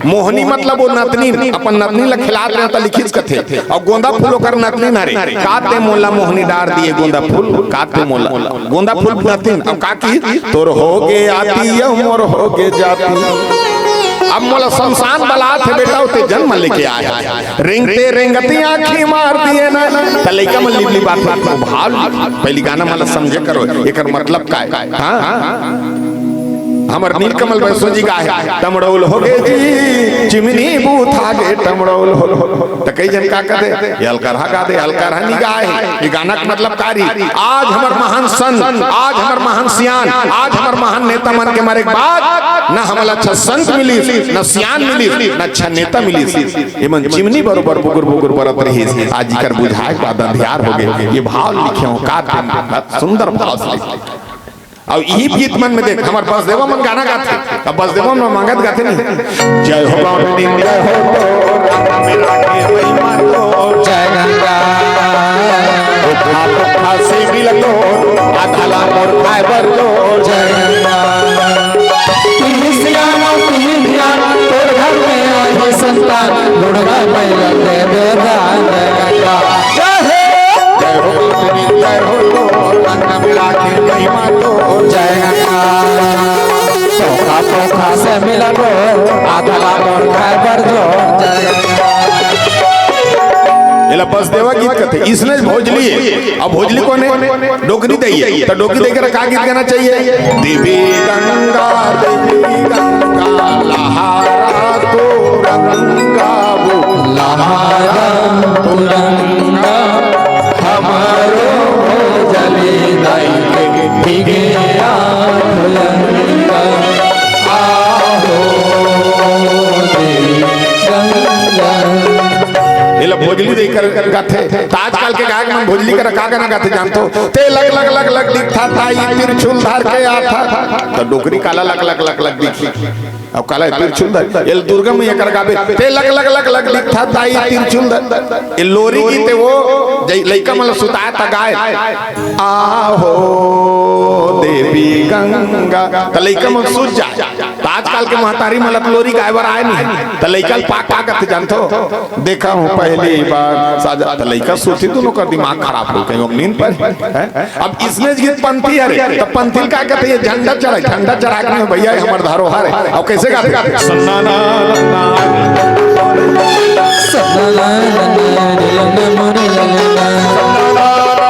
मोहनी मतलब वो नतनीन, अपन नतनीन ला खिलात रहे त लिखिस कथे। अउ गोंदा फूल ओकर नतनीन हरे। "काते मोला मोहनी डार दिए गोंदा फूल, काते मोला।" गोंदा फूल नतनीन, अब का किहिस? "तोर होगे आती, अउ मोर होगे जाती।" अब मोला शमशान बलात हे बेटा, ओते जन्म लेके आए। रेंगते रेंगते आँखी मार दिए ना। त लइका मन लिबलिबात हे, भाव लिख। पहिली गाना मन ला समझे करो, एकर मतलब का हे? हाँ? हमर नीलकमल बैसो जी गाए, "टमड़ौल होगे जी, चिमनी बूथा गे टमड़ौल हो।" त कई झन का कथे, "ये अलकरहा गा दे, अलकरहा नइ गाए हे।" ये गाना के मतलब का रही? आज हमर महान संत, आज हमर महान सियान, आज हमर महान नेता मन के मरे के बाद न हमला अच्छा संत मिलिस, न सियान मिलिस, न अच्छा नेता मिलिस। ये मन चिमनी बरोबर बुगुर बुगुर बरत रहिस, आज इकर बुझाए के बाद अंधियार होगे। ये भाव लिखे हो, का सुंदर भाव से लिखे। अउ इही गीत मन में देख, हमर बसदेवा मन गाना गाथे। अब बसदेवा मन मांगत गाथे नहीं। जय हो बाबा नीम, जय हो तो, राम मेरा के महिमा तो। जय गंगा। धोखा धोखा से मिल तो, आधा ला मोर खाए बर तो। जय गंगा। तुही सियाना, तुही ध्यान, तोर घर में आही संतान, लुड़गा मैया दे दे दान। जय गंगा। जय हो। जय हो बाबा नीम, जय हो तो, राम मेरा के महिमा तो। जय गंगा। धोखा धोखा से मिल तो, आधा ला मोर खाए बर तो। जय गंगा। एला बसदेवा गीत कथे, इसने भोजली हे। अब भोजली कोन हे? डोकरी दाई हे। त डोकरी दाई करा का गीत गाना चाहिए? देवी गंगा, देवी गंगा, लहारा तो रंगा वो। लहारा तो रंगा, हमारो भोजली दाई के भीगे आठ रंगा। आहो देवी गंगा। एला भोजली दाई कर, कर गाथे। त आजकल के गायक मन भोजली करा का गाना गाथे जानथो? ते लग लग लग लग दिखथा ताई, त्रिशूल धर के आथा। त डोकरी काला लग लग लग लग दिखही? अउ काला त्रिशूल धर, एला दुर्गा मैया करा गाबे। ते लग लग लग लग दिखथा ताई, त्रिशूल धर। ए लोरी गीत हे वो, जइ लइका मन ला सुताय त गाय, आहो देवी गंगा, त लइका मन सुत जाय। त आजकल के महतारी मन ला त लोरी गाय बर आय नहीं, त लइका ल पाक पाक कथे जानथो। देखा हूँ पहली बार साजा, त लइका सोची दोनों का दिमाग खराब हो गए, अब नींद पर है। अब इसने गीत पंथी हरे, त पंथी ल का कथे, ये झंडा चढ़ाए, झंडा चढ़ा के नहीं भैया, ये हमर धरोहर हे। अब कइसे गाथे? सन्ना ना ना ना। सन्ना ना ना ना रे ना मोरे ललना। सन्ना ना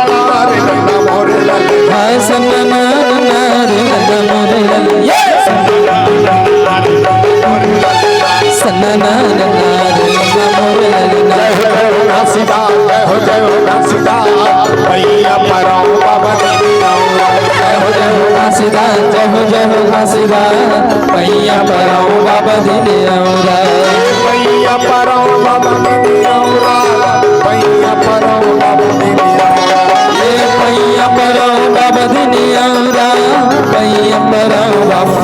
ना ना रे ना मोरे ललना। हाय सन्ना ना ना ना रे ना मोरे ललना। ये सन्ना ना ना ना रे ना मोरे ललना। जय हो, जय हो घासीदास, जय हो, जय हो घासीदास, भैया पराओ बाबा दीदी राम। जय हो, जय हो घासीदास, जय हो, जय हो घासीदास, भैया पराओ बाबा दीदी राम। भैया पराओ बाबा दीदी राम, भैया पराओ बाबा दीदी राम। ये भैया पराओ बाबा दीदी राम, भैया पराओ बाबा।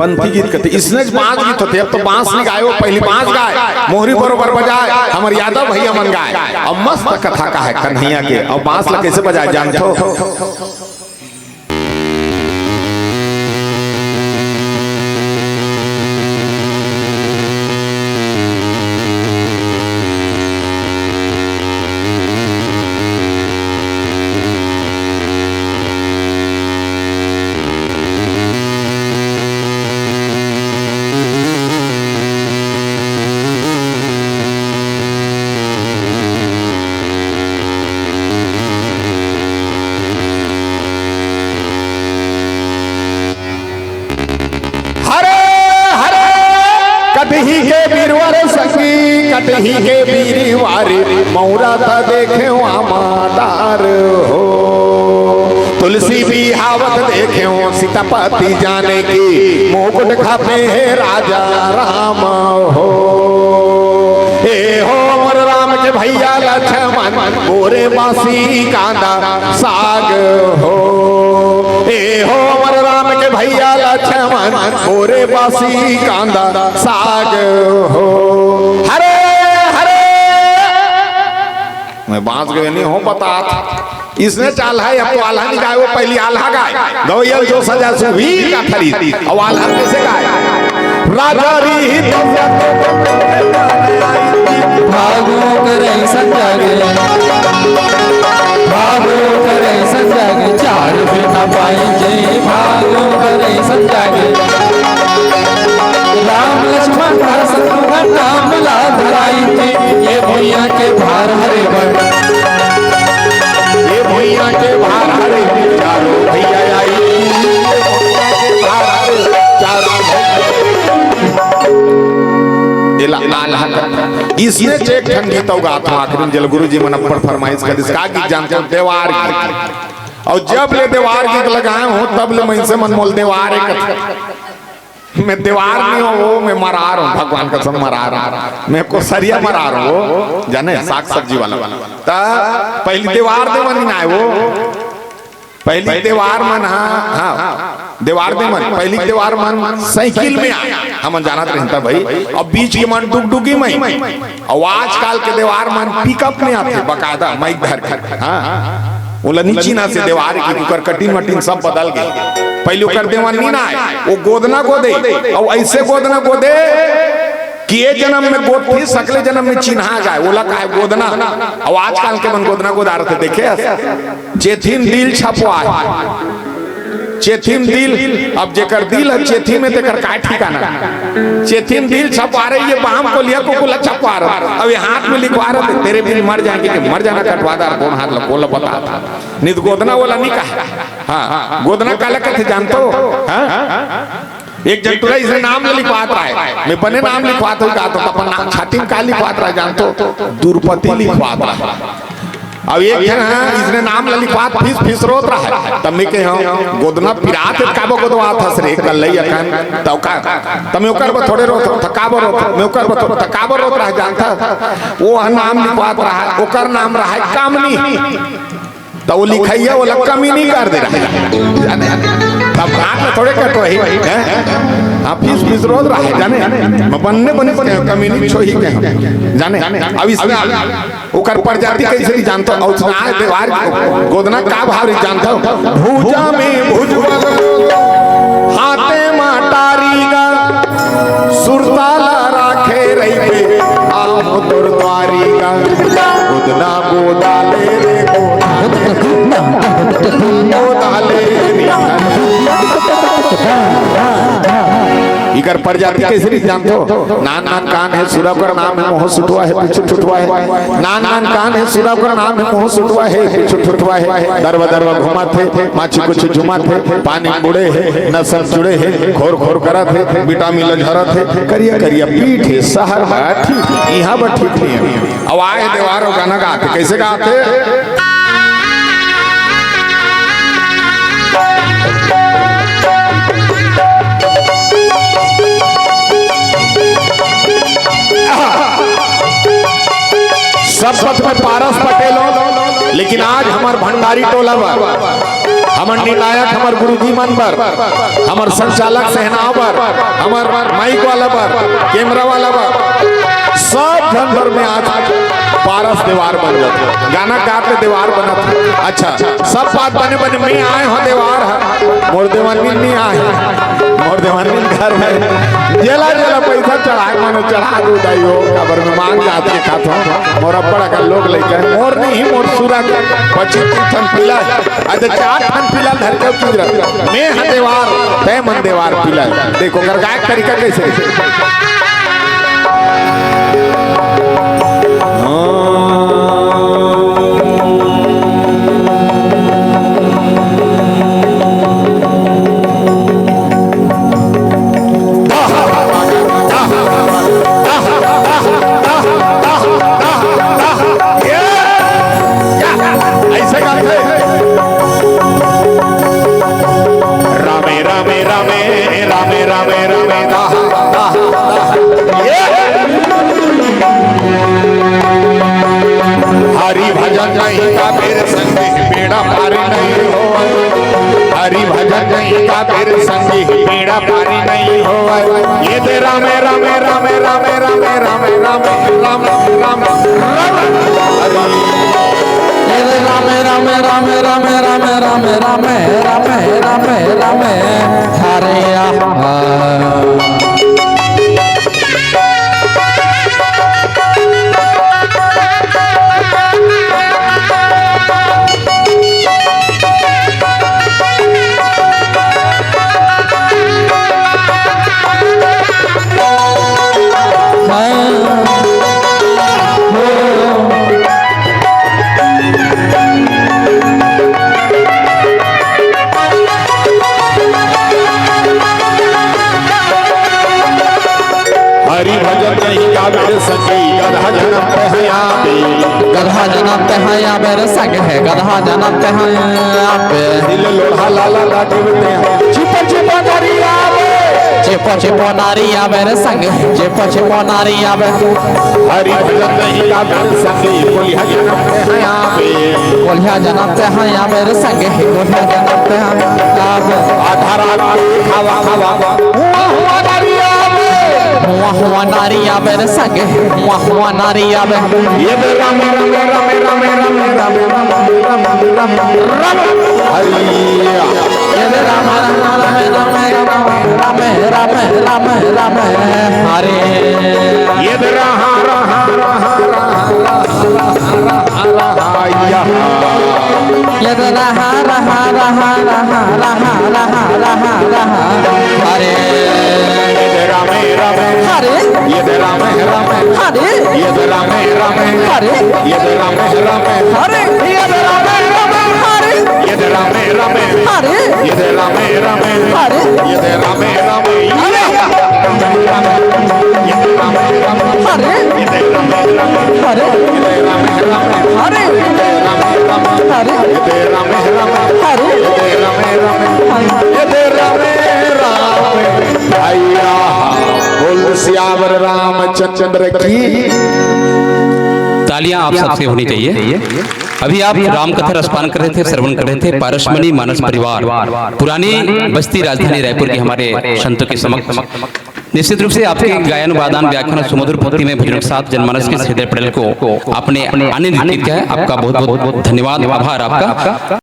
पंथी गीत कथे, इसने बांस गीत होथे। अब तो बांस नइ गाय, वो पहिली बांस गाय, मोहरी बरोबर बजाय, हमर यादव भैया मन गाय। अब मस्त कथा कहे कन्हैया के। अब बांस ला कइसे बजाय जानथो? हरे हरे। कटही के बीरवर संगी, कटही के बीरवारी, मौरा त देखे आमादार हो। तुलसी बिहावत देखे सीतापति जानकी, मुकुट खपे हे राजा राम हो। ए हो मोर राम के भैया लक्ष्मण, बोरे बांसी कांदा साग हो। ए हो मोर राम के भैया लक्ष्मण, बोरे बांसी कांदा साग हो। हरे हरे। मैं बांस गवे नइ हों बतात। इसने चाल है, अब तो आल्हा नइ गाय, वो पहिली आल्हा गाय। गवैया ल जोश आ जाय सुरवीर का थरी। अब आल्हा कइसे गाय? राजा री ही तो भागो करे संजागे, भागो करे संजागे, चार बिना पाई जय, भागो करे संजागे। राम लक्ष्मण भरत शत्रुघ्न नाम ला धराई थी, ये भुइयां के भार हरे बड़, ये भुइयां के भार हरे, चारों भैया आई, ये भुइयां के भार हरे, चारों भैया। एला आल्हा कथे। इसने एक ठन गीत अउ गाथों आखिरी में, जेला गुरु जी मन अब्बड़ फरमाइश करिस, का गीत जानथो? देवार गीत। अउ जब ले देवार गीत ल गाय हों, तब ले मइनसे मन मोला देवार कथे। मैं देवार नइ हों, वो मैं मरार हों, भगवान कसम मरार हों। मैं कोसरिया मरार हों, वो जाने साग सब्जी वाला। त पहिली देवार देवन नइ आय वो, पहिली देवार मन, हाँ, हाँ, देवार देवन, पहिली देवार मन साइकिल में आय, हमन जानत रहेन त भई, अउ बीच के मन डुगडुगी में। अउ आजकाल के देवार मन पिकअप में आथे, बकायदा माइक धर के। हाँ, ओला नइ चिन्हास देवार के, ओकर कटिंग मटिंग सब बदल गे। पहिली ओकर देवन नइ आय, वो गोदना गोदे, अउ अइसे गोदना गोदे कि ए जनम में गोदथे, अगले जनम में चिन्हा जाय, ओला काहे गोदना। अउ आजकाल के मन गोदना गोदारथे, देखे हस? चेथी म दिल छपवाय। चेथी म दिल, अब जेकर दिल हे चेथी में, तेकर का ठिकाना। चेथी म दिल छपवा रहे, ये बाम कोलिया कुकुला छपवा रहे, अब ये हाथ में लिखवा रहे, तेरे दिल मर जाएंगे, कि मर जाना कटवा दार, कोन हाथ ला, कोन ला बता। नइ त गोदना ओला नइ कहे। हाँ, गोदना काला कथे जानथो? हाँ? एक झन टुरा इसने नाम ल लिखवात रहय, मैं बने नाम लिखवात हों का, त अपन नाम छाती म का लिखवात रहय जानथो? दुरपति लिखवात रहय। अब एक झन ह इसने नाम ल लिखवात फिस फिस रोत रहय, त मैं कहे हों, "गोदना पिरात हे, काबर गोदवात हस रे, कल्लई अकन?" त ओकर, त मैं ओकर बर थोड़े रोत हों, त काबर रोत हों? मैं ओकर बर थो-, त काबर रोत रहय जानथस? वो ह नाम लिखवात रहय, ओकर नाम रहय कामनी। त वो लिखइया ओला कमी नइ कर दे रहय, जाने? तब हाथ ल थोड़े कटवाही, हैं? हाँ, फिस फिस रोत रहय, जाने? मैं बने बने कमी नइ छोही कहे, जाने? अब इसने ओकर प्रजाति कइसे रही जानथो? अउ उसने आय देवार गोदना का भाव रही जानथो? भुजा में भुजबल, हाथे म टारी गा, सुरता ल राखे रहिबे, आम तोर द्वारी गा। गोदना गोदाले रे गोदना, गोदाले रे। इकर प्रजाति कइसे रही जानथो? नान नान कान हे, सुरा कर नाम हे, मोह सुटवा हे, पीछू ठुठवा हे। नान नान कान हे, सुरा कर नाम हे, मोह सुटवा हे, पीछू ठुठवा हे। दरवा दरवा घुमाथे, माछी कुछ झुमाथे, पानी म बुड़े हे, नस म जुड़े हे, घोर घोर करत हे, विटामिन ल झरत हे, करिया करिया पीठ हे, सहर बर ठीक, इहाँ बर ठीक नइ हे। अउ आय देवार अउ गाना गाथे, कइसे गाथे? सब पथ में पारस पटेल हो, लेकिन आज हमर भंडारी टोला बर हमर निर्णायक, हमर गुरुजी मन बर, हमर संचालक सेहना बर, हमर माइक वाला बर, कैमरा वाला बर, सब झन बर में आज पारस देवार बन जाथे। गाना गात ले देवार बनत हे। अच्छा, सब बात बने बने, में आय हों देवार ह, मोर देवानिन नइ आय, मोर देवानिन घर में जेला जेला पैसा चढ़ाय मन चढ़ा दो दाई हो, काबर में मांग जात के खात हों। मोर अब्बड़ अकन लोग लइका हे, मोर नहीं, मोर सुरा के पच्चीस तीस ठन पिला हे। अरे चार ठन पिला धर के किंजरत, में ह देवार, तैं मन देवार पिला। देखो, ओकर गाय के तरीका कइसे हे। अइसे गाथे। रामे, रामे, रामे, रामे, रामे, रामे, दाह, दाह, दाह। ये। हरि भजन नहीं का बेर संगी, बेड़ा पार नहीं होय। हरि भजन नहीं का बेर संगी, बेड़ा पार नहीं होय। ये दे रामे, रामे, रामे, रामे, रामे, रामे, रामे, रामे, रामे, रामे, हरि। ये दे रामे, रामे, रामे, रामे, रामे, रामे, रामे, रामे, रामे, रामे, हरे राम। हरि भजन नहीं गावे रे संगी, गदहा जनम ते हया बे। गदहा जनम ते हया बे रे संग हे, गदहा जनम ते हया बे। दिल लोढ़ा लाला ला देवते हैं। छिपो छिपो नारी आवे। छिपो छिपो नारी आवे रे संग, छिपो छिपो नारी आवे। हरि भजन नहीं गावे रे संगी, कोलिहा जनम ते हया बे। कोलिहा जनम ते हया बे रे संग, कोलिहा जनम ते हया बे। आधा रात के खावा खावा। हुआ हुआ नारी आवे। हुआ हुआ नारी आवे रे संग, हुआ हुआ नारी आवे। ये दे राम, राम, राम, राम, राम। हरिया। ये दे राम, राम, राम, राम, राम, राम, राम, राम, राम, राम, हरे। ये दे रहा, रहा, रहा, रहा, रहा, रहा, रहा, या। ये दे रहा, रहा, रहा, रहा, रहा, रहा, रहा, रहा, हरे। ये दे रामे रामे। हरे। ये दे रामे रामे। हरे। ये दे रामे रामे। हरे। ये दे रामे रामे। हरे। ये दे रामे रामे। हरे। ये दे रामे रामे। हरे। ये दे रामे रामे। हरे। ये दे रामे रामे। हरे। ये दे रामे रामे। हरे। ये दे रामे रामे। हरे। ये दे रामे रामे। हरे। ये दे रामे रामे। हरे। ये दे रामे रामे। हरे। ये दे रामे रामे। ये दे रामे रामे। भैया, बोल सियावर रामचंद्र की। तालियां आप सबसे होनी चाहिए। अभी आप राम कथा रसपान कर रहे थे, श्रवण कर रहे थे, पारसमणि मानस परिवार, पुरानी बस्ती राजधानी रायपुर के हमारे संतों के समक्ष। निश्चित रूप से आपके गायन, वादन, व्याख्यान, सुमधुर भक्ति में भजनों के साथ जनमानस के हृदय पटल को आपने आनंदित किया है। आपका बहुत बहुत धन्यवाद, आभार आपका।